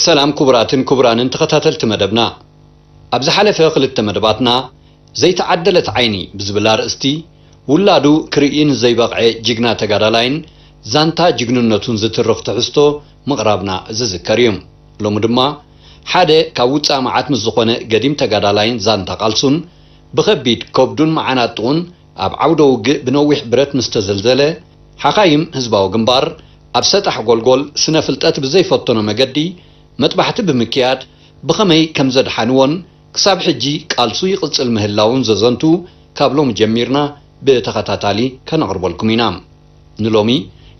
ሰላም ክቡራትን ክቡራንን ተኸታተልቲ መደብና። ኣብ ዝሓለፈ ክልተ መደባትና ዘይተዓደለት ዓይኒ ብዝብል ኣርእስቲ ውላዱ ክርእይ ንዘይበቕዐ ጅግና ተጋዳላይን ዛንታ ጅግንነቱን ዝትርኽ ትሕዝቶ ምቕራብና ዝዝከር እዩ። ሎሚ ድማ ሓደ ካብ ውጻእ መዓት ምስ ዝኾነ ገዲም ተጋዳላይን ዛንታ ቃልሱን ብኸቢድ ከብዱን መዓናጥኡን ኣብ ዓውደ ውግእ ብነዊሕ ብረት ምስ ተዘልዘለ፣ ሓኻይም ህዝባዊ ግንባር ኣብ ሰጣሕ ጎልጎል ስነ ፍልጠት ብዘይፈተኖ መገዲ መጥባሕቲ ብምክያድ ብኸመይ ከም ዘድሓንዎን ክሳብ ሕጂ ቃልሱ ይቕጽል ምህላውን ዘዘንቱ ካብ ሎሚ ጀሚርና ብተኸታታሊ ከነቕርበልኩም ኢና። ንሎሚ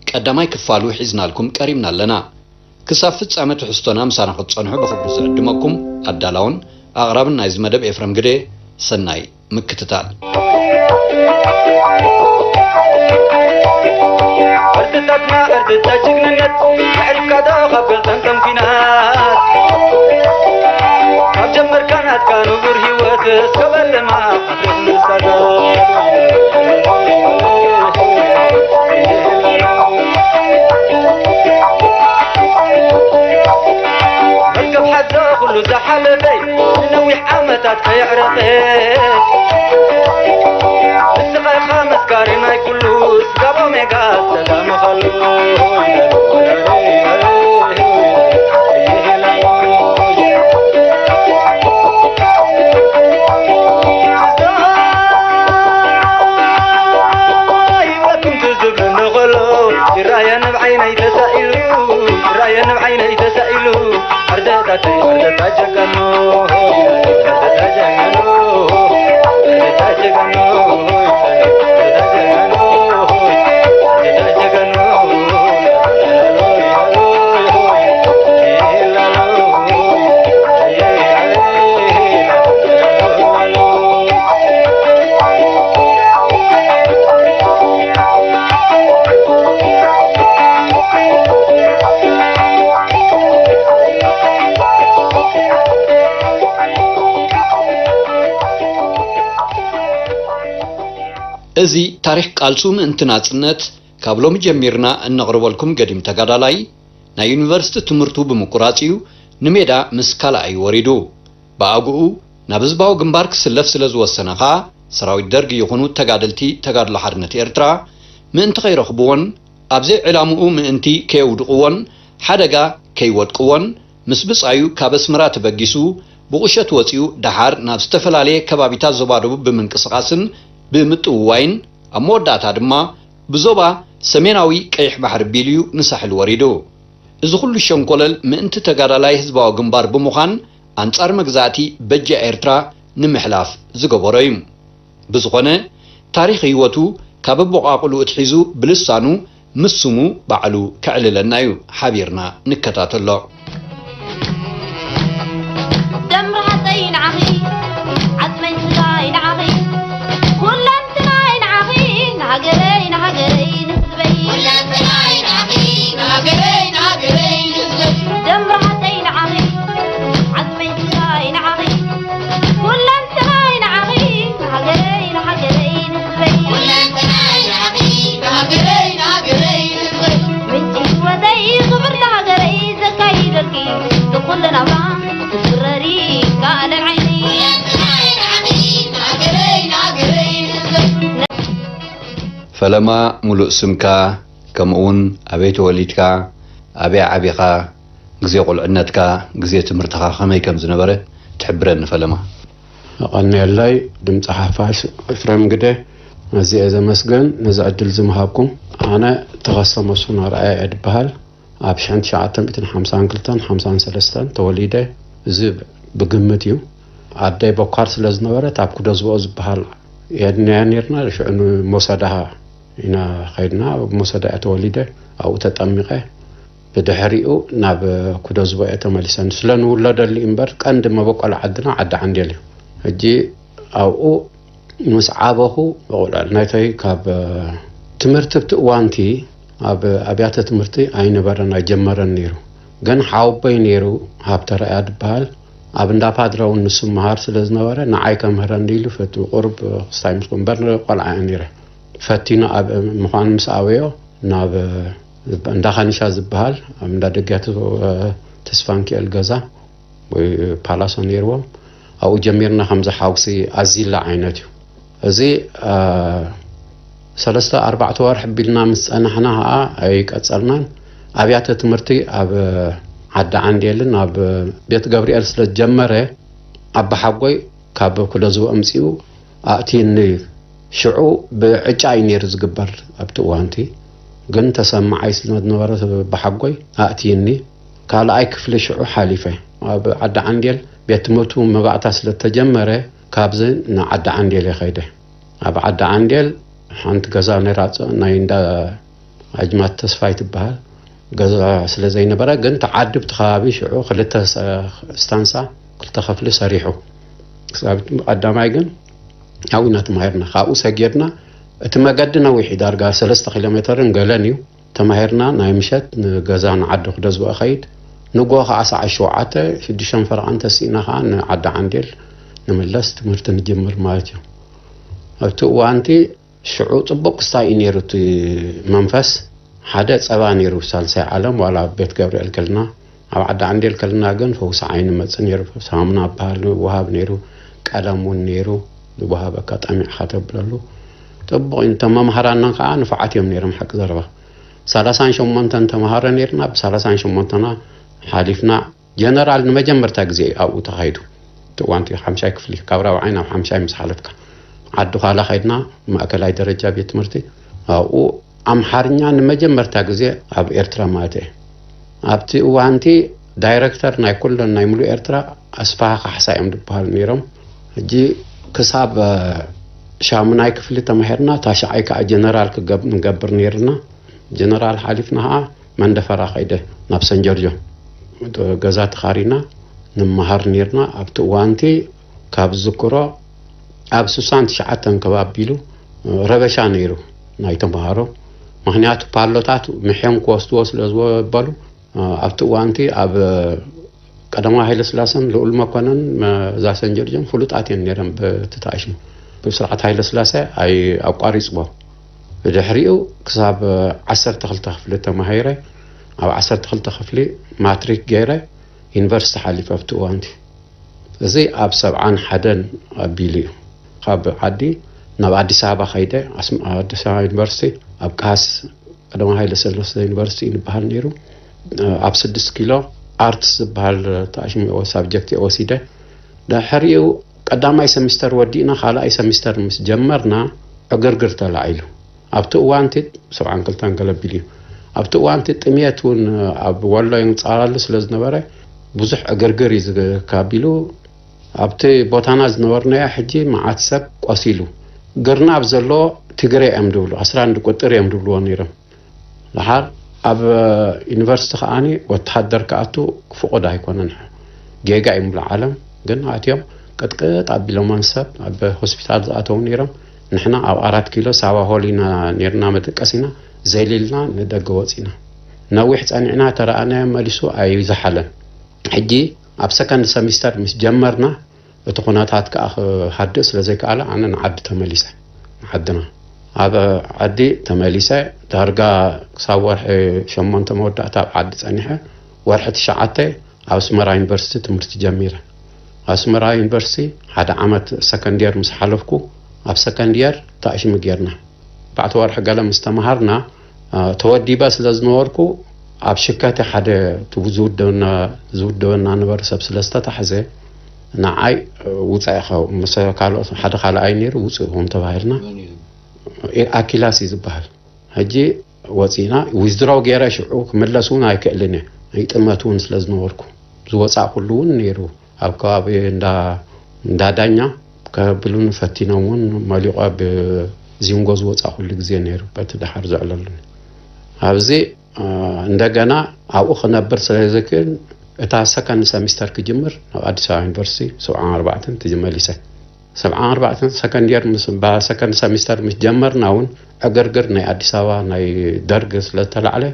ቀዳማይ ክፋሉ ሒዝናልኩም ቀሪብና ኣለና። ክሳብ ፍጻመ ትሕዝቶና ምሳና ክትጸንሑ ብኽብሪ ዝዕድመኩም ኣዳላውን ኣቕራብን ናይዚ መደብ ኤፍረም ግደ። ሰናይ ምክትታል። ዕርድታትና ዕርድታ ጅግንነት ኣዕሪፍካ ዶ ካብ ገልጠምጠም ኲናት ካብ ጀመርካ ናትካ ንቡር ህይወት እስከ በልማ መርከብ ሓዞ ኩሉ ዝሓለፈይ ንነዊሕ ዓመታት ከየዕረፈ ንስኻ ኢኻ መስካሪ ናይ ኩሉ ስጋብ ኦሜጋ ሰላምኻሉ። ህይወት እንትዝብለኒ ከሎ ይረኣየኒ ብዓይነይ ተሳኢሉ፣ ይረኣየኒ ብዓይነይ ተሳኢሉ። ኣርደታተይ ኣርደታ ጀጋኑ፣ ኣርደታ ጀጋኑ፣ ኣርደታ ጀጋኑ፣ ኣርደታ ጀጋኑ፣ ኣርደታ ጀጋኑ። እዚ ታሪኽ ቃልሱ ምእንቲ ናጽነት ካብ ሎሚ ጀሚርና እነቕርበልኩም ገዲም ተጋዳላይ፣ ናይ ዩኒቨርሲቲ ትምህርቱ ብምቁራጽ እዩ ንሜዳ ምስ ካልኣዩ ወሪዱ። ብኣግኡ ናብ ህዝባዊ ግንባር ክስለፍ ስለ ዝወሰነ ኸኣ፣ ሰራዊት ደርግ ይኹኑ ተጋደልቲ ተጋድሎ ሓርነት ኤርትራ ምእንቲ ከይረኽብዎን ኣብ ዘይዕላምኡ ምእንቲ ከየውድቕዎን ሓደጋ ከይወድቅዎን ምስ ብጻዩ ካብ ኣስመራ ተበጊሱ ብቑሸት ወጺኡ ደሓር ናብ ዝተፈላለየ ከባቢታት ዞባ ደቡብ ብምንቅስቓስን ብምጥውዋይን ኣብ መወዳእታ ድማ ብዞባ ሰሜናዊ ቀይሕ ባሕሪ ቢሉዩ ንሳሕል ወሪዱ። እዚ ኩሉ ሸንኮለል ምእንቲ ተጋዳላይ ህዝባዊ ግንባር ብምዃን ኣንጻር መግዛእቲ በጃ ኤርትራ ንምሕላፍ ዝገበሮ እዩ። ብዝኾነ፣ ታሪኽ ህይወቱ ካብ ኣቦቓቕልኡ ኣትሒዙ ብልሳኑ ምስ ስሙ ባዕሉ ከዕልለና እዩ። ሓቢርና ንከታተሎ። ደም ርሃጸይ ንዓኺ፣ ዓጽመይ ስጋይ ንዓኺ፣ ኩለንትናይ ንዓኺ፣ ንሃገረይ፣ ንሃገረይ፣ ንህዝበይ። ኩለንትናይ ንዓኺ፣ ንሃገረይ፣ ንሃገረይ፣ ንህዝበይ። ደም ርሃጸይ ንዓኺ፣ ዓጽመይ ስጋይ ንዓኺ፣ ኩለንትናይ ንዓኺ፣ ንሃገረይ፣ ንሃገረይ፣ ንህዝበይ። ኩለንትናይ ንዓኺ፣ ንሃገረይ፣ ንሃገረይ፣ ንህዝበይ። ምንጪ ህይወተይ ክብርቲ ሃገረይ ዘካይደልኪ ንኹሉ ናብራ ትስረሪ ካልኣን ዓይነይ። ፈለማ፣ ሙሉእ ስምካ፣ ከምኡውን ኣበይ ተወሊድካ፣ ኣበይ ዓቢኻ፣ ግዜ ቁልዕነትካ፣ ግዜ ትምህርትኻ ከመይ ከም ዝነበረ ትሕብረኒ ፈለማ። የቐንየለይ ድምፂ ሓፋሽ ኤፍሬም ግደ፣ ኣዝየ ዘመስገን ነዚ ዕድል ዝምሃብኩም። ኣነ ተኸስተ መስፍን ኣርኣያ እየ ድበሃል። ኣብ ሽሕን ትሽዓተ ሚእትን ሓምሳን ክልተን ሓምሳን ሰለስተን ተወሊደ። እዚ ብግምት እዩ። ኣደይ በኳር ስለ ዝነበረት ኣብ ኩደዝቦኦ ዝበሃል የድንያ ነርና። ሽዑ ንሞሰዳሃ ኢና ኸይድና። ኣብ ሞሰዳ እየ ተወሊደ፣ ኣብኡ ተጠሚቐ። ብድሕሪኡ ናብ ኩደዝቦ እየ ተመሊሰ። ስለ ንውለደሉ እምበር ቀንዲ መበቆል ዓድና ዓዲ ዓንዴል እዩ። ሕጂ ኣብኡ ምስ ዓበኹ፣ መቑልዕነተይ ካብ ትምህርቲ ኣብቲ እዋንቲ ኣብ ኣብያተ ትምህርቲ ኣይነበረን፣ ኣይጀመረን ነይሩ። ግን ሓወቦይ ነይሩ፣ ሃብተራእያ ዝበሃል፣ ኣብ እንዳ ፓድረ እውን ንሱ መሃር ስለ ዝነበረ፣ ንዓይ ከምህረኒ ኢሉ ፈትዩ፣ ቁሩብ ክስታይ ምስ እምበር ቆልዓ እየ ነይረ። ፈቲኑ ኣብ ምዃን ምስ ኣበዮ፣ ናብ እንዳ ካኒሻ ዝበሃል፣ ኣብ እንዳ ደጊያቱ ተስፋ ሚካኤል ገዛ ወይ ፓላሶ ነይርዎም። ኣብኡ ጀሚርና፣ ከምዚ ሓውሲ ኣዚላ ዓይነት እዩ። እዚ ሰለስተ ኣርባዕተ ወርሒ ቢልና ምስ ጸናሕና ኸዓ ኣይቀጸልናን። ኣብያተ ትምህርቲ ኣብ ዓዲ ዓንዴልን ኣብ ቤት ገብርኤል ስለ ዝጀመረ፣ ኣባሓጎይ ካብ ኩለዝቦ ኣምጺኡ ኣእትይኒ። ሽዑ ብዕጫ እዩ ነይሩ ዝግበር ኣብቲ እዋንቲ። ግን ተሰማዓይ ስለ ዝነበረ ኣባሓጎይ ኣእትይኒ። ካልኣይ ክፍሊ ሽዑ ሓሊፈ። ኣብ ዓዲ ዓንዴል ቤት ትምህርቱ መባእታ ስለ ተጀመረ፣ ካብዚ ንዓዲ ዓንዴል እየ ኸይደ። ኣብ ዓዲ ዓንዴል ሓንቲ ገዛ ነይራ፣ ናይ እንዳ ኣጅማት ተስፋይ ትበሃል ገዛ ስለ ዘይነበረ፣ ግን እቲ ዓዲ ብቲ ከባቢ ሽዑ ክልተ ስ-፣ ስታንሳ፣ ክልተ ክፍሊ ሰሪሑ። ክሳብ ቀዳማይ ግን ኣብኡ ኢና ተማሂርና። ካብኡ ሰጊርና፣ እቲ መገዲ ነዊሕ እዩ፣ ዳርጋ ሰለስተ ኪሎ ሜተርን ገለን እዩ። ተማሂርና፣ ናይ ምሸት ንገዛ ንዓዲ ክደዝቦ እኸይድ። ንግሆ ኸዓ ሰዓት ሸውዓተ፣ ሽዱሽተ ፈረቓ እንተስኢና ኸዓ ንዓዲ ዓንዴል ንምለስ፣ ትምህርቲ ንጅምር ማለት እዩ። ኣብቲ እዋንቲ ሽዑ ጽቡቕ ክስታይ እዩ ነይሩ እቲ መንፈስ። ሓደ ጸባ ነይሩ ሳልሳይ ዓለም፣ ዋላ ኣብ ቤት ገብርኤል ከልና፣ ኣብ ዓዲ ዓንዴል ከልና ግን ፈውሲ ዓይኒ መጽእ ነይሩ። ሳሙና በሃል ወሃብ ነይሩ፣ ቀለም እውን ነይሩ፣ ወሃበካ ጠሚዕካ ተብለሉ። ጽቡቕ እዩ። እቶም መምሃራና ከዓ ንፉዓት እዮም ነይሮም፣ ሓቂ ዘረባ። ሰላሳን ሸሞንተን ተምሃሮ ነይርና፣ ብ ሰላሳን ሸሞንተና ሓሊፍና። ጀነራል ንመጀመርታ ግዜ ኣብኡ ተኻይዱ። እቲ እዋንቲ ሓምሻይ ክፍሊ፣ ካብ ራብዓይ ናብ ሓምሻይ ምስ ሓለፍካ፣ ዓዲ ዃላ ኸይድና፣ ማእከላይ ደረጃ ቤት ትምህርቲ። ኣብኡ ኣምሓርኛ ንመጀመርታ ግዜ ኣብ ኤርትራ ማለት እየ። ኣብቲ እዋንቲ ዳይረክተር ናይ ኩለን ናይ ሙሉእ ኤርትራ ኣስፋሃ ካሕሳ እዮም ዝበሃሉ ነይሮም። ሕጂ ክሳብ እ፣ ሻሙናይ ክፍሊ ተማሂርና፣ ታሽዓይ ከዓ ጀነራል ክገብ-፣ ንገብር ነይርና። ጀነራል ሓሊፍና ከዓ መንደፈራ ኸይደ ናብ ሰንጀርጆ ገዛ ተኻሪና ንመሃር ነይርና። ኣብቲ እዋንቲ ካብ ዝክሮ ኣብ ስሳን ትሽዓተን ከባቢ ኢሉ ረበሻ ነይሩ ናይ ተምሃሮ። ምኽንያቱ ፓሎታት ምሕዮም ክወስድዎ ስለ ዝበሉ፣ ኣብቲ እዋንቲ ኣብ ቀዳማዊ ሃይለ ስላሰን ልኡል መኮነን መ-፣ እዛ ሰንጀርጆን ፍሉጣት እየን ነይረን ብቲ ተኣሽሙ። ብስርዓት ሃይለ ስላሴ ኣይ-፣ ኣቋሪጽዎ። ብድሕሪኡ ክሳብ ዓሰርተ ክልተ ክፍሊ ተማሂረ። ኣብ ዓሰርተ ክልተ ክፍሊ ማትሪክ ገይረ ዩኒቨርሲቲ ሓሊፈ ኣብቲ እዋንቲ። እዚ ኣብ ሰብዓን ሓደን ኣቢሉ እዩ። ካብ ዓዲ ናብ ኣዲስ ኣበባ ኸይደ፣ ኣስመ-፣ ኣዲስ ኣበባ ዩኒቨርሲቲ ኣብ ካስ ቀዳማዊ ሃይለ ሰለስተ ዩኒቨርሲቲ እዩ ዝበሃል ነይሩ። ኣብ ስድስት ኪሎ ኣርትስ ዝበሃል ተኣሽሙ ሳብጀክት እየ ወሲደ። ድሕሪኡ ቀዳማይ ሰሚስተር ወዲእና ካልኣይ ሰሚስተር ምስ ጀመርና ዕግርግር ተላዒሉ። ኣብቲ እዋንቲ ሰብዓን ክልተን ገለ ቢሉ እዩ። ኣብቲ እዋንቲ ጥሜት እውን ኣብ ወሎ የንጻላሉ ስለ ዝነበረ ብዙሕ ዕግርግር እዩ ዝካቢሉ። ኣብቲ ቦታና ዝነበርናዮ ሕጂ መዓት ሰብ ቆሲሉ። ግርናብ ዘሎ ትግሬ እዮም ድብሉ፣ ኣስራ አንድ ቁጥር እዮም ድብልዎ ነይሮም። ደሓር ኣብ ዩኒቨርሲቲ ከዓኒ ወተሃደር ክኣቱ ፍቑድ ኣይኮነን። ጌጋ እዩ ምሉእ ዓለም። ግን ኣትዮም ቅጥቅጥ ኣቢሎማን ሰብ ኣብ ሆስፒታል ዝኣተዉ ነይሮም። ንሕና ኣብ ኣራት ኪሎ ሳዋ ሆል ኢና ነይርና መደቀሲና፣ ዘሊልና ንደገ ወፂና። ነዊሕ ፀኒዕና ተረኣናዮ መሊሱ ኣይዝሓለን። ሕጂ ኣብ ሰከንድ ሰሚስተር ምስ ጀመርና እቲ ኩነታት ከኣ ክሃድእ ስለ ዘይከኣለ ኣነ ንዓዲ ተመሊሰ። ንዓድና ኣብ ዓዲ ተመሊሰ ዳርጋ ክሳብ ወርሒ ሸሞንተ መወዳእታ ኣብ ዓዲ ጸኒሐ ወርሒ ትሽዓተ ኣብ ኣስመራ ዩኒቨርሲቲ ትምህርቲ ጀሚረ። ኣብ ኣስመራ ዩኒቨርሲቲ ሓደ ዓመት ሰከንድ የር ምስ ሓለፍኩ ኣብ ሰከንድ የር ተኣሽሚ ጌርና። ኣርባዕተ ወርሒ ገለ ምስ ተመሃርና፣ አ፣ ተወዲበ ስለ ዝነበርኩ ኣብ ሽከቲ ሓደ ዝውደበና፣ ዝውደበና ነበረ ሰብ ስለ ዝተታሕዘ ንዓይ፣ እ፣ ውፃእ ኢኻ ምስ ካልኦት ሓደ ካልኣይ ነይሩ ውፅእ ኢኹም ተባሂልና። መን እዩ? እ፣ ኣኪላስ እዩ ዝበሃል። ሕጂ ወፂና ዊዝድሮው ገይረ ሽዑ ክምለስ እውን ኣይክእልን እየ። ይጥመት እውን ስለ ዝነበርኩ ዝወፃእ ኩሉ እውን ነይሩ። ኣብ ከባቢ እንዳ፣ እንዳ ዳኛ ከብሉኒ ፈቲኖም እውን መሊቆ ብዚንጎ ዝወፃእ ኩሉ ግዜ ነይሩ በቲ ደሓር ዘዕለሉኒ። ኣብዚ፣ እ፣ እንደገና ኣብኡ ክነብር ስለ ዘይክእል እታ ሰከንድ ሰሚስተር ክጅምር ናብ ኣዲስ ኣበባ ዩኒቨርሲቲ ሰብዓን ኣርባዕተን ተመሊሰ። ሰብዓን ኣርባዕተን ሰከንድ የር ምስ፣ ባ-፣ ሰከንድ ሰሚስተር ምስ ጀመርና እውን ዕግርግር ናይ ኣዲስ ኣበባ ናይ ደርግ ስለ ዝተላዕለ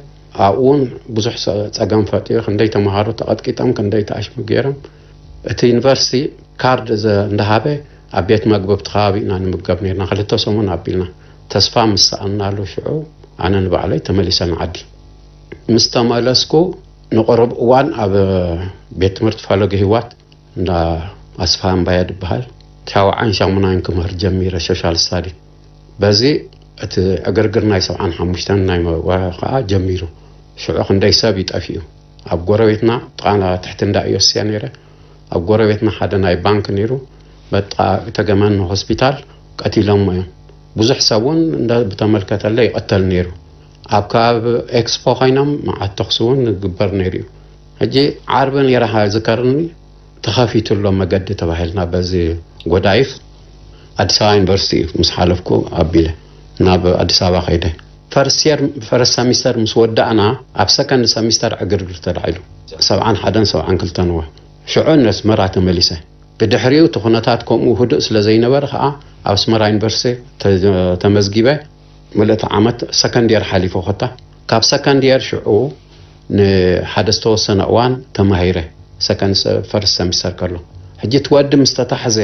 ኣብኡ እውን ብዙሕ ሰ-፣ ጸገም ፈጢሩ። ክንደይ ተምሃሮ ተቐጥቂጦም፣ ክንደይ ተኣሽሙ ገይሮም። እቲ ዩኒቨርሲቲ ካርድ ዘ-፣ እንዳሃበ ኣብ ቤት መግቢ ኣብቲ ከባቢ ኢና ንምገብ ነይርና። ክልተ ሰሙን ኣቢልና ተስፋ ምስ ሰኣናሉ ሽዑ ኣነ ንባዕለይ ተመሊሰ ንዓዲ። ምስ ተመለስኩ ንቐረብ እዋን ኣብ ቤት ትምህርቲ ፈለገ ህይወት እንዳ ኣስፋ እምባየ ዝበሃል ሻውዓን ሻሙናይን ክምህር ጀሚረ ሶሻል ስታዲ። በዚ እቲ ዕግርግር ናይ ሰብዓን ሓሙሽተን ናይ መ- ወ- ከዓ ጀሚሩ። ሽዑ ክንደይ ሰብ ይጠፊኡ። ኣብ ጎረቤትና ጥቓና ትሕቲ እንዳ ኢዮስያ ነይረ። ኣብ ጎረቤትና ሓደ ናይ ባንክ ነይሩ። በቃ ተገመን ሆስፒታል ቀቲሎሞ እዮም። ብዙሕ ሰብ እውን እንዳ ብተመልከተለ ይቐተል ነይሩ። ኣብ ከባቢ ኤክስፖ ኮይኖም መዓት ተኹሲ እውን ይግበር ነይሩ እዩ። ሕጂ ዓርቢ ነይራ ዝከርኒ ተኸፊቱ ኣሎ መገዲ ተባሂልና በዚ ጎዳይፍ ኣዲስ ኣበባ ዩኒቨርሲቲ ምስ ሓለፍኩ ኣቢለ ናብ ኣዲስ ኣበባ ከይደ። ፈርስት ሰሚስተር ምስ ወዳእና ኣብ ሰከንድ ሰሚስተር ዕግርግር ተላዒሉ። ሰብዓን ሓደን ሰብዓን ክልተን እወ ሽዑ ነስመራ ተመሊሰ። ብድሕሪኡ እቲ ኩነታት ከምኡ ህዱእ ስለ ዘይነበረ ከዓ ኣብ ኣስመራ ዩኒቨርሲቲ ተመዝጊበ። ምልእቲ ዓመት ሰከንድ የር ሓሊፎ ኮታ ካብ ሰከንድ የር ሽዑ ንሓደ ዝተወሰነ እዋን ተማሂረ። ሰከንድ ፈርስት ሰሚስተር ከሎ ሕጂ እቲ ወዲ ምስ ተታሕዘ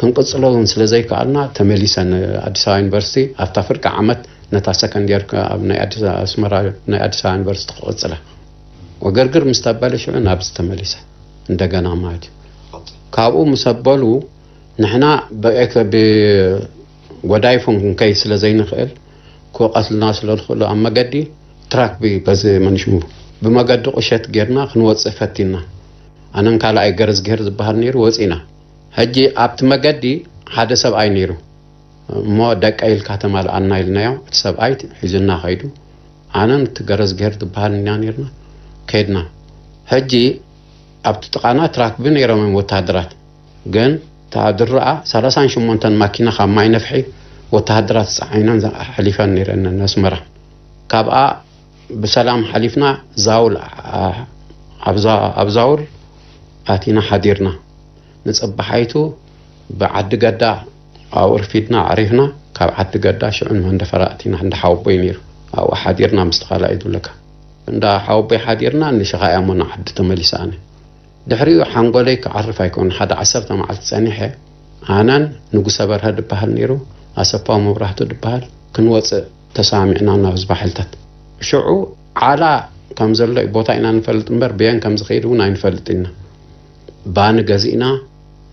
ክንቅፅሎ እውን ስለ ዘይከኣልና ተመሊሰ ንኣዲስ ኣበባ ዩኒቨርሲቲ ኣብታ ፍርቂ ዓመት ነታ ሰከንድ የር ኣብ ናይ ኣዲስ ኣበባ ዩኒቨርሲቲ ክቕፅላ ወገርግር ምስ ተበለ ሽዑ ናብዚ ተመሊሰ እንደገና ማለት እዩ። ካብኡ ምስ ኣበሉ ንሕና ብጎዳይፎን ክንከይድ ስለ ዘይንኽእል ክቐትልና ስለ ዝኽእሉ ኣብ መገዲ ትራክ በዚ መንሽሙ ብመገዲ ቁሸት ጌርና ክንወፅእ ፈቲና። ኣነን ካልኣይ ገረዝግሄር ዝበሃል ነይሩ ወፂና። ሕጂ ኣብቲ መገዲ ሓደ ሰብኣይ ነይሩ እሞ ደቀ ኢልካ ተማልኣና ኢልናዮ። እቲ ሰብኣይ ሒዙና ከይዱ። ኣነን እቲ ገረዝግሄር ዝበሃል ኢና ነይርና ከይድና። ሕጂ ኣብቲ ጥቓና ትራክ ነይሮም እዮም ወታሃደራት። ግን ተኣድርኣ ሰላሳን ሸሞንተን ማኪና ካብ ማይ ነፍሒ ወተሃደራት ዝፀዓይናን ሓሊፈን ነይረን ነስመራ። ካብኣ ብሰላም ሓሊፍና ዛውል ኣብ ዛውል ኣቲና ሓዲርና። ንፅባሓይቱ ብዓዲ ገዳ ኣብኡ ርፊድና ኣዕሪፍና። ካብ ዓዲ ገዳ ሽዑ ንመንደፈራ ኣቲና እንዳ ሓወቦይ ነይሩ ኣብኡ ሓዲርና ምስቲ ካልኣይ ዝብለካ እንዳ ሓወቦይ ሓዲርና ንሽኻ እያ እሞ ንዓዲ ተመሊሰ ኣነ። ድሕሪኡ ሓንጎለይ ክዓርፍ ኣይኮነ ሓደ ዓሰርተ መዓልቲ ፀኒሐ ኣነን ንጉሰ በርሀ ድበሃል ነይሩ ኣሰፋው መብራህቱ ድበሃል ክንወፅእ ተሰማሚዕና ናብ ህዝባ ሓይልታት ሽዑ ዓላ ከም ዘሎ ቦታ ኢና ንፈልጥ እምበር በየን ከም ዝኸይድ እውን ኣይንፈልጥ ኢና። ባኒ ገዚእና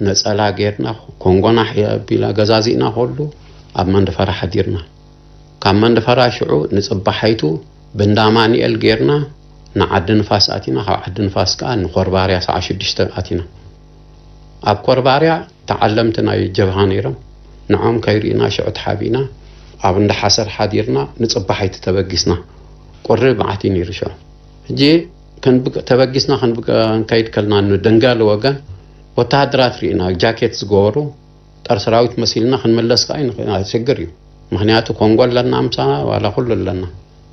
ነፀላ ጌርና ኮንጎና ቢላ ገዛዚእና ከሉ ኣብ መንደፈራ ሓዲርና። ካብ መንደፈራ ሽዑ ንፅባሓይቱ ብንዳ ማንኤል ጌርና ንዓዲ ንፋስ ኣቲና። ካብ ዓዲ ንፋስ ከዓ ንኮርባርያ ሰዓ ሽዱሽተ ኣቲና። ኣብ ኮርባርያ ተዓለምቲ ናይ ጀብሃ ነይሮም። ንዖም ከይርኢና ሽዑ ተሓቢእና ኣብ እንዳ ሓሰር ሓዲርና ንፅባሓይቲ ተበጊስና። ቁሪ መዓት እዩ ነይሩ ሽዑ። ሕጂ ተበጊስና ክንከይድ ከልና ንደንጋሊ ወገን ወተሃደራት ርኢና ጃኬት ዝገበሩ ጠር ሰራዊት መሲልና ክንምለስ ከዓ ይንኽእል ሽግር እዩ። ምክንያቱ ኮንጎ ኣለና ምሳና ዋላ ኩሉ ኣለና።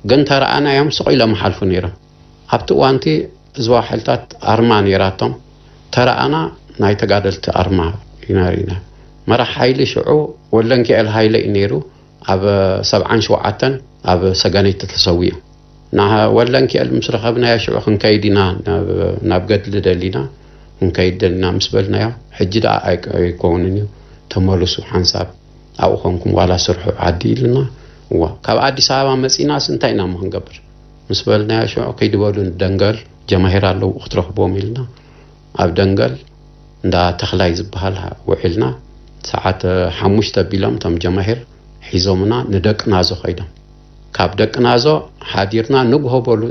ግን ተረኣናዮም ስቕ ኢሎም ይሓልፉ ነይሮም። ኣብቲ እዋንቲ ህዝባዊ ሓይልታት ኣርማ ነይራቶም። ተረኣና ናይ ተጋደልቲ ኣርማ ኢና ርኢና። መራሕ ሓይሊ ሽዑ ወለንኪኤል ሃይለ እዩ ነይሩ። ኣብ ሰብዓን ሸውዓተን ኣብ ሰገነይቲ ተሰዊኡ። ንወለንኪኤል ምስ ረኸብናዮ ሽዑ ክንከይድ ኢና ናብ ገድሊ ደሊና ክንከይድ ደሊና ምስ በልናዮ ሕጂ ደኣ ኣይከውንን እዩ ተመልሱ ሓንሳብ ኣብኡ ኮንኩም ዋላ ስርሑ ዓዲ ኢልና እዋ ካብ ኣዲስ ኣበባ መፂናስ እንታይ ኢና እሞ ክንገብር ምስ በልናዮ ሽዑ ከይዲ በሉ ደንገል ጀማሂር ኣለዉ ክትረኽብዎም ኢልና ኣብ ደንገል እንዳ ተኽላይ ዝበሃል ውዒልና ሰዓት ሓሙሽተ ቢሎም እቶም ጀማሂር ሒዞምና ንደቂ ናዞ ከይዶም ካብ ደቂ ናዞ ሓዲርና ንግሆ በሉ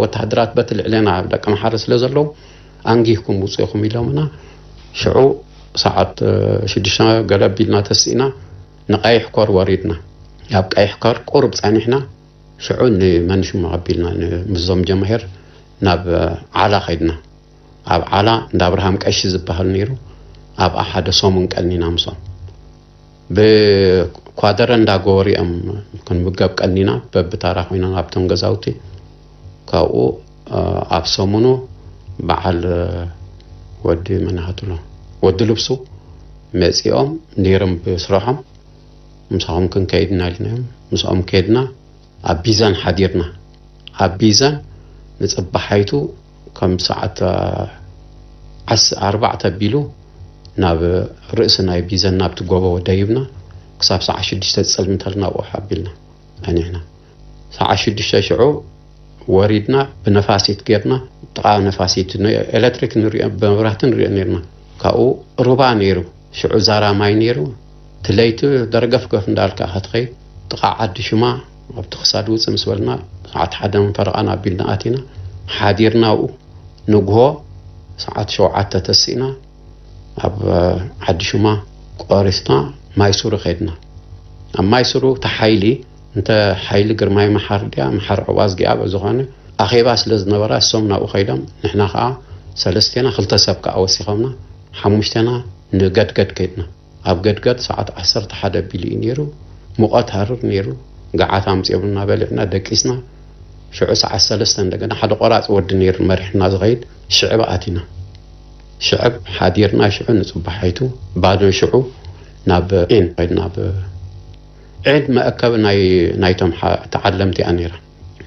ወተሃደራት በቲ ልዕሌና ደቂ መሓረ ስለ ዘለዉ ኣንጊህኩም ውፅእኹም ኢሎምና ሽዑ ሰዓት ሽዱሽተ ገለ ቢልና ተስኢና ንቀይሕ ኮር ወሪድና ኣብ ቀይሕ ኮር ቁሩብ ፀኒሕና ሽዑ ንመንሽሙ ኣቢልና ምስዞም ጀማሂር ናብ ዓላ ከይድና ኣብ ዓላ እንዳ ኣብርሃም ቀሺ ዝበሃል ነይሩ ኣብኣ ሓደ ሰሙን ቀኒና ምሶም ብኳደረ እንዳ ጎወሪኦም ክንምገብ ቀኒና በብታራ ኮይና ኣብቶም ገዛውቲ ካብኡ ኣብ ሰሙኑ በዓል ወዲ መናሃትሎ ወዲ ልብሱ መፂኦም ነይሮም ብስራሖም ምሳኹም ክንከይድና ኢልናዮም ምስኦም ከይድና ኣብ ቢዘን ሓዲርና ኣብ ቢዘን ንፅባሓይቱ ከም ሰዓት ዓስ ኣርባዕተ ቢሉ ናብ ርእሲ ናይ ቢዘን ናብቲ ጎቦ ደይብና ክሳብ ሰዓት ሽዱሽተ ዝፀልምተልና ኣብኡ ሓቢልና ኣኒሕና ሰዓት ሽዱሽተ ሽዑ ወሪድና ብነፋሲት ጌርና፣ ጥቓ ነፋሲት ን-፣ ኤሌክትሪክ ንሪኦ፣ ብመብራህቲ ንሪኦ ኔርና። ካብኡ ሩባ ነይሩ፣ ሽዑ ዛራ ማይ ነይሩ። እቲ ለይቲ ደርገፍገፍ እንዳልካ ክትኸይድ፣ ጥቓ ዓዲ ሽማ ኣብቲ ክሳድ ውፅእ ምስ በልና፣ ሰዓት ሓደ ፈረቓን ኣቢልና ኣቲና፣ ሓዲርና ኣብኡ። ንግሆ ሰዓት ሸውዓተ ተሲእና፣ ኣብ ዓዲ ሽማ ቆሪስና ማይ ሱሩ ከድና። ኣብ ማይ ሱሩ እቲ ሓይሊ፣ እንተ ሓይሊ ግርማይ መሓር ድያ፣ መሓር ዕዋዝ ድያ፣ በዝኾነ ኣኼባ ስለ ዝነበራ፣ እሶም ናብኡ ከይዶም፣ ንሕና ኸዓ ሰለስቴና፣ ክልተ ሰብ ከኣ ወሲኾምና፣ ሓሙሽቴና ንገድገድ ከድና። ኣብ ገድገድ ሰዓት ዓሰርተ ሓደ ቢሉ እዩ ነይሩ። ሙቐት ሃሩር ነይሩ። ገዓት ኣምጺኦምና፣ በሊዕና፣ ደቂስና። ሽዑ ሰዓት ሰለስተ እንደገና ሓደ ቆራጽ ወዲ ነይሩ መሪሕና ዝኸይድ፣ ሽዕብ ኣቲና። ሽዕብ ሓዲርና፣ ሽዑ ንጽባሓይቱ ባዶ ሽዑ ናብ ዒን ከድና። ናብ ዒን መእከቢ ናይ፣ ናይቶም ሓ-፣ ተዓለምቲ እያ ነይራ።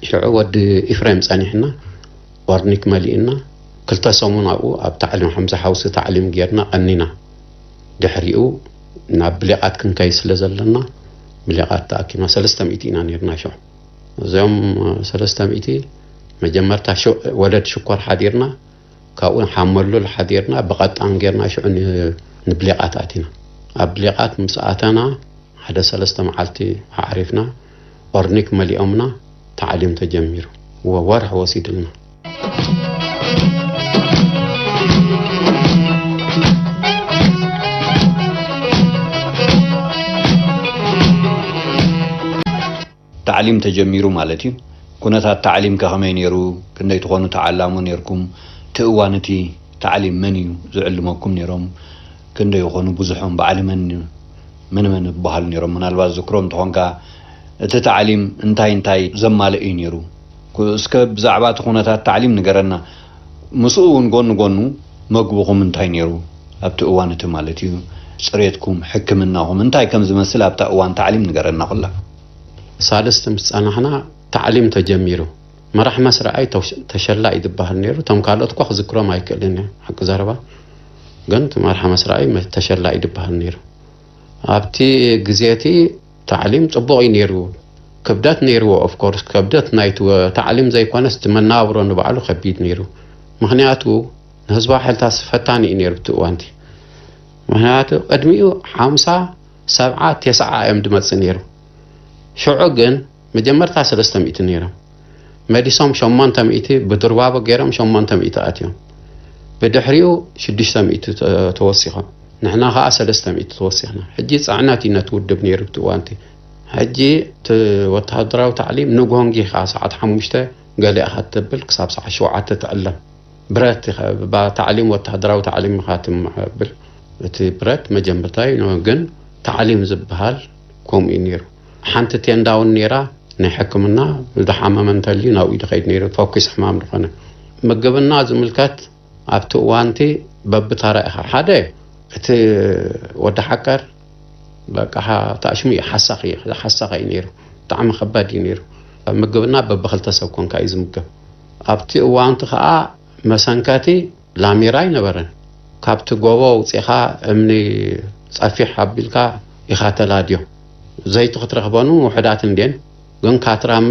ሽዑ ወዲ ኢፍሬም ጸኒሕና፣ ኦርኒክ መሊእና፣ ክልተ ሰሙን ኣብኡ ኣብ ታዕሊም፣ ሓምሳ ሓውሲ ታዕሊም ጌርና ቀኒና። ድሕሪኡ ናብ ብሌቓት ክንከይድ ስለ ዘለና፣ ብሌቓት ተኣኪብና፣ ሰለስተ ሚእቲ ኢና ነይርና ሽዑ። እዚኦም ሰለስተ ሚእቲ፣ መጀመርታ ሽ-፣ ወለድ ሽኮር ሓዲርና፣ ካብኡ ሓመሉል ሓዲርና፣ ብቐጣን ጌርና ሽዑ ን-፣ ንብሌቓት ኣቲና። ኣብ ብሌቓት ምስ ኣተና፣ ሓደ ሰለስተ መዓልቲ ኣዕሪፍና፣ ኦርኒክ መሊኦምና፣ ታዕሊም ተጀሚሩ። ወ-፣ ወርሒ ወሲዱልና። ታዕሊም ተጀሚሩ ማለት እዩ። ኩነታት ታዕሊም ከ ከመይ ነይሩ? ክንደይ ትኾኑ ተዓላሞ ነይርኩም? እቲ እዋን እቲ ታዕሊም መን እዩ ዝዕልመኩም ነይሮም? ክንደይ ይኾኑ ብዙሖም? በዓል መን፣ መን መን ዝበሃሉ ነይሮም? ምናልባት ዝክሮም እንተኾንካ፣ እቲ ታዕሊም እንታይ እንታይ ዘማልእ እዩ ነይሩ? ኩ-፣ እስከ ብዛዕባ እቲ ኩነታት ታዕሊም ንገረና። ምስኡ እውን ጎኒ ጎኑ መግብኹም እንታይ ነይሩ? ኣብቲ እዋን እቲ ማለት እዩ፣ ጽሬትኩም፣ ሕክምናኹም እንታይ ከም ዝመስል ኣብታ እዋን ታዕሊም ንገረና ኩላ። ሳልስቲ ምስ ጸናሕና ታዕሊም ተጀሚሩ። መራሕ መስርዓይ ተሽ-፣ ተሸላ እዩ ዝበሃል ነይሩ። እቶም ካልኦት እኳ ክዝክሮም ኣይክእልን እየ፣ ሓቂ ዘረባ። ግን እቲ መራሕ መስርዓይ መ-፣ ተሸላ እዩ ዝበሃል ነይሩ። ኣብቲ ግዜ እቲ ታዕሊም ጽቡቕ እዩ ነይሩ። ክብደት ነይርዎ፣ ኦፍ ኮርስ፣ ክብደት ናይቲ ወ-፣ ታዕሊም ዘይኮነስ፣ እቲ መነባብሮ ንባዕሉ ከቢድ ነይሩ። ምኽንያቱ፣ ንህዝባዊ ሓይልታት ፈታኒ እዩ ነይሩ፣ እቲ እዋን እቲ። ምኽንያቱ፣ ቅድሚኡ ሓምሳ፣ ሰብዓ፣ ተስዓ እዮም ድመጽእ ነይሩ። ሽዑ ግን፣ መጀመርታ ሰለስተ ሚእቲ ነይሮም። መሊሶም ሸሞንተ ሚእቲ፣ ብድርባቦ ገይሮም ሸሞንተ ሚእቲ ኣትዮም። ብድሕሪኡ ሽዱሽተ ሚእቲ ተ-፣ ተወሲኾም። ንሕና ኸኣ ሰለስተ ሚእቲ ተወሲኽና። ሕጂ ጽዕነት እዩ ነቲ ውድብ ነይሩ፣ እቲ እዋን እቲ። ሕጂ እቲ ወተሃደራዊ ታዕሊም ንግሆ እንጊኻ ሰዓት ሓሙሽተ ገለ ኢኻ ትብል፣ ክሳብ ሰዓት ሸውዓተ ትዕለም። ብረት ኢኻ፣ ባ-፣ ታዕሊም፣ ወተሃደራዊ ታዕሊም ኢኻ ትማዕብል። እቲ ብረት መጀመርታ እዩ፣ ግን ታዕሊም ዝበሃል ከምኡ እዩ ነይሩ። ሓንቲ ቴንዳ እውን ነይራ፣ ናይ ሕክምና፣ ዝሓመመ እንተልዩ ናብኡ እዩ ዝኸይድ ነይሩ፣ ፈኲስ ሕማም ዝኾነ። ምግብና ዝምልከት ኣብቲ እዋንቲ በብተራ ኢኻ። ሓደ፣ እቲ ወዲ ሓቀር በቃ ሓ-፣ ታሽሙ እዩ፣ ሓሳኺ እዩ፣ ሓሳኺ እዩ ነይሩ። ብጣዕሚ ከባድ እዩ ነይሩ። ምግብና በብኽልተ ሰብ ኮንካ እዩ ዝምገብ። ኣብቲ እዋንቲ ኸኣ መሰንከቲ ላሜራ ኣይነበረን። ካብቲ ጎቦ ኣውጺኻ እምኒ ጸፊሕ ኣቢልካ ኢኻ ተላድዮ። ዘይቲ ክትረኽበኑ ውሑዳት እንድየን፣ ግን ካትራመ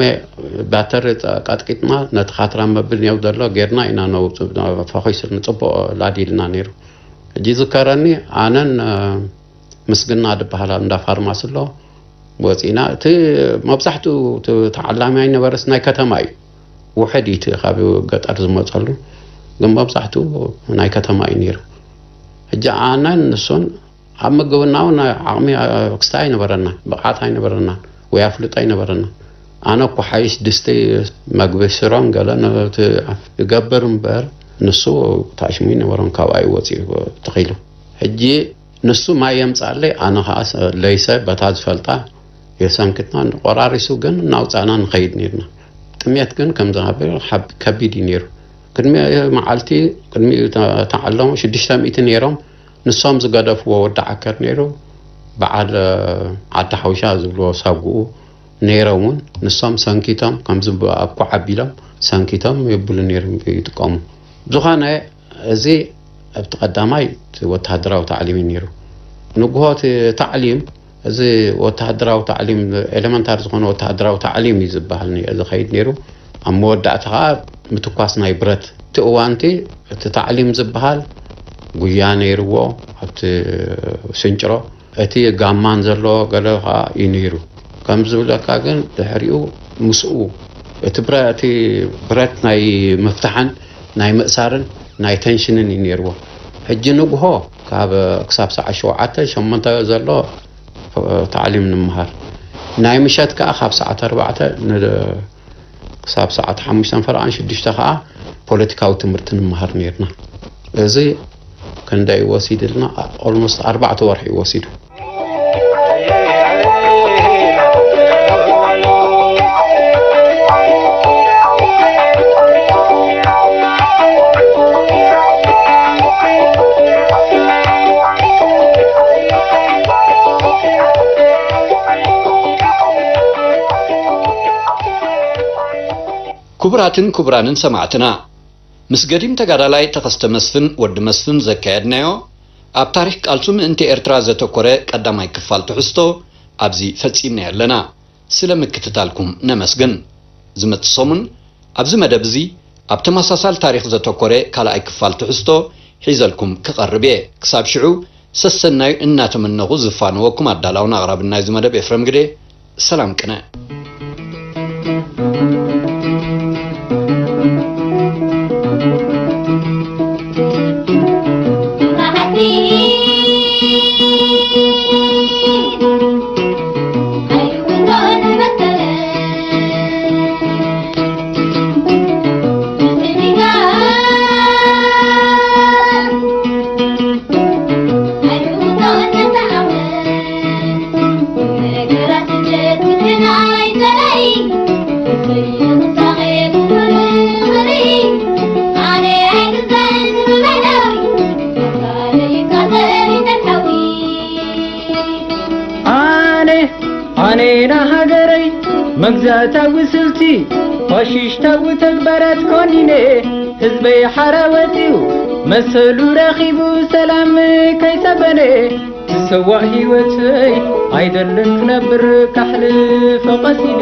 ባተሪ ጸ-፣ ቀጥቂጥና ነቲ ካትራመ ብንየው ዘሎ ጌርና ኢና ነውጽእ፣ ፈኺሱ ንጽቡቕ ላዲልና ነይሩ። ሕጂ ዝከረኒ ኣነን፣ እ፣ ምስግና ዝበሃል ኣብ እንዳ ፋርማሲ ኣሎ ወጺእና። እቲ መብዛሕትኡ እቲ ተዓላሚ ኣይነበረስ ናይ ከተማ እዩ። ውሕድ እዩ እቲ ካብ ገጠር ዝመጸሉ፣ ግን መብዛሕትኡ ናይ ከተማ እዩ ነይሩ። ሕጂ ኣነን ንሱን ኣብ ምግብና እውን ዓቕሚ፣ እ፣ ክስታይ ኣይነበረናን፣ ብቕዓት ኣይነበረናን፣ ወይ ኣፍልጦ ኣይነበረናን። ኣነ እኮ ሓይሽ ድስቲ መግቢ ሽሮን ገለ ነበርቲ ይገብር እምበር፣ ንሱ ታሽሙ ኣይነበሮን፣ ካብኣ እዩ ወጺኡ ተኺሉ። ሕጂ ንሱ ማይ የምጻለይ፣ ኣነ ኸኣ ሰ-፣ ለይሰ በታ ዝፈልጣ የሰንክትና፣ ቆራሪሱ ግን እናውጻእና ንኸይድ ነይርና። ጥሜት ግን ከም ዝሃበ ሓብ-፣ ከቢድ እዩ ነይሩ። ቅድሚ መዓልቲ፣ ቅድሚ ተ-፣ ተዓለሙ ሽዱሽተ ሚእቲ ነይሮም። ንሶም ዝገደፍዎ ወዲ ዓከር ነይሩ። በዓል፣ እ፣ ዓዲ ሓውሻ ዝብልዎ ሳጉኡ ነይሮም እውን። ንሶም ሰንኪቶም፣ ከምዚ ብ-፣ ኣብ ኮዕ ኣቢሎም ሰንኪቶም የብሉ ነይሮም፣ ይጥቀሙ። ዝኾነ፣ እዚ ኣብቲ ቀዳማይ እቲ ወተሃደራዊ ታዕሊም እዩ ነይሩ። ንግሆ እቲ ታዕሊም፣ እዚ ወተሃደራዊ ታዕሊም፣ ኤሌመንታሪ ዝኾነ ወተሃደራዊ ታዕሊም እዩ ዝበሃል ነይ-፣ ዝኸይድ ነይሩ። ኣብ መወዳእታ ኸዓ ምትኳስ ናይ ብረት። እቲ እዋንቲ እቲ ታዕሊም ዝበሃል ጉያ ነይርዎ ኣብቲ ስንጭሮ። እቲ ጋማን ዘሎ ገለ ኸዓ እዩ ነይሩ። ከም ዝብለካ ግን ድሕሪኡ ምስኡ እቲ ብረ-፣ እቲ ብረት ናይ ምፍታሕን ናይ ምእሳርን ናይ ተንሽንን እዩ ነይርዎ። ሕጂ ንግሆ ካብ ክሳብ ሰዓት ሸውዓተ ሸሞንተ ዘሎ ታዕሊም ንምሃር። ናይ ምሸት ከኣ ካብ ሰዓት ኣርባዕተ ን-፣ ክሳብ ሰዓት ሓሙሽተን ፈረቓን ሽዱሽተ ከኣ ፖለቲካዊ ትምህርቲ ንምሃር ነይርና። እዚ ክንደይ ወሲድልና? ኦልሞስት ኣርባዕተ ወርሒ እዩ ወሲዱ። ክቡራትን ክቡራንን ሰማዕትና፣ ምስ ገዲም ተጋዳላይ ተኸስተ መስፍን ወዲ መስፍን ዘካየድናዮ ኣብ ታሪኽ ቃልሱ ምእንቲ ኤርትራ ዘተኮረ ቀዳማይ ክፋል ትሕዝቶ ኣብዚ ፈጺምናዮ ኣለና። ስለ ምክትታልኩም ነመስግን። ዝመጽእ ሰሙን ኣብዚ መደብ እዚ ኣብ ተመሳሳል ታሪኽ ዘተኮረ ካልኣይ ክፋል ትሕዝቶ ሒዘልኩም ክቐርብ እየ። ክሳብ ሽዑ ሰሰናዩ እናተመነኹ ዝፋነወኩም ኣዳላውን ኣቕራብን ናይዚ መደብ ኤፍረም ግደ። ሰላም ቅነ። ኣነ ኣነ ንሃገረይ መግዛእታዊ ስልቲ ፋሽሽታዊ ተግባራት ኮኒነ ህዝበይ ሓራ ወፂኡ መሰሉ ረኺቡ ሰላም ከይሰፈነ ዝሰዋእ ህይወተይ ኣይደልን ክነብር ካሕልፎ ቀሲነ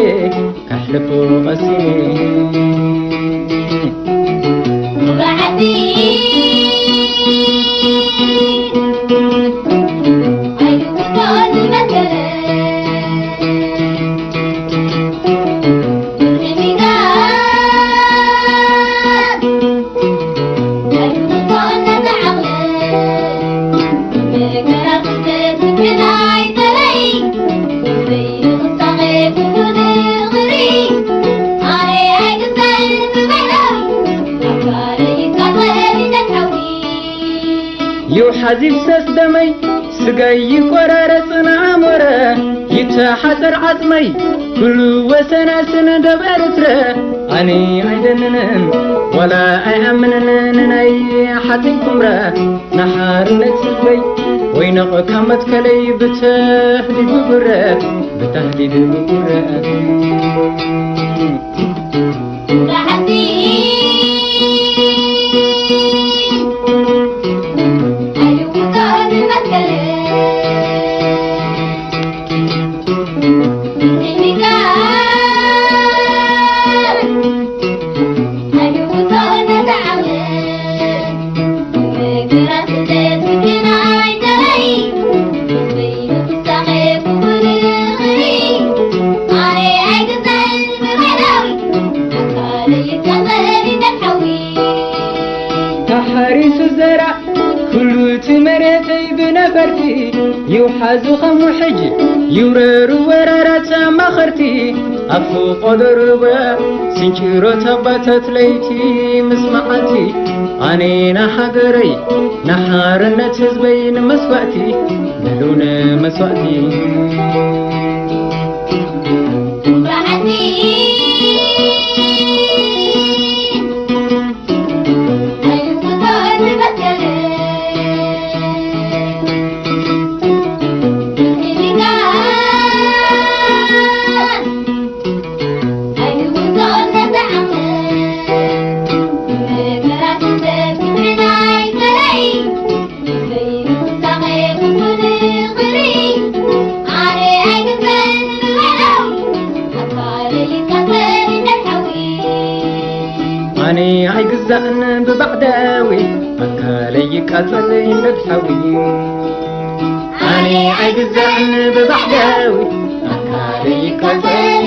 ካሕልፎ ቀሲነ ይውሓዝ ይፍሰስ ደመይ ስጋይ ይቆራረጽ ንኣሞረ ይተሓጸር ዓጽመይ ኩሉ ወሰናስን ደብ ኤርትረ ኣነ ኣይደንንን ዋላ ኣይኣምንን ንናይ ሓጺን ኩምረ ንሓርነት ህዝበይ ወይነቕ ካብ መትከለይ ብተህዲድ ብጉረ ብተህዲድ ብጉረ ተሓሪሱ ዘራእ ኩሉ እቲ መሬተይ ብነፈርቲ ይውሓዙ ከም ውሕጅ ይውረሩ ወራራት ኣማኸርቲ ኣብ ፍቆዶ ሩባ ስንጭሮት ኣባታት ለይቲ ምስ መዓልቲ ኣነ ንሃገረይ ንሓርነት ህዝበይ ንመስዋእቲ ንልውነ መስዋእቲ ኣካለይ ይቃጸል ይነድ ሓዊ ኣነ ኣይግዛእን ብባዕዳዊ ኣካለይ ይቃጸል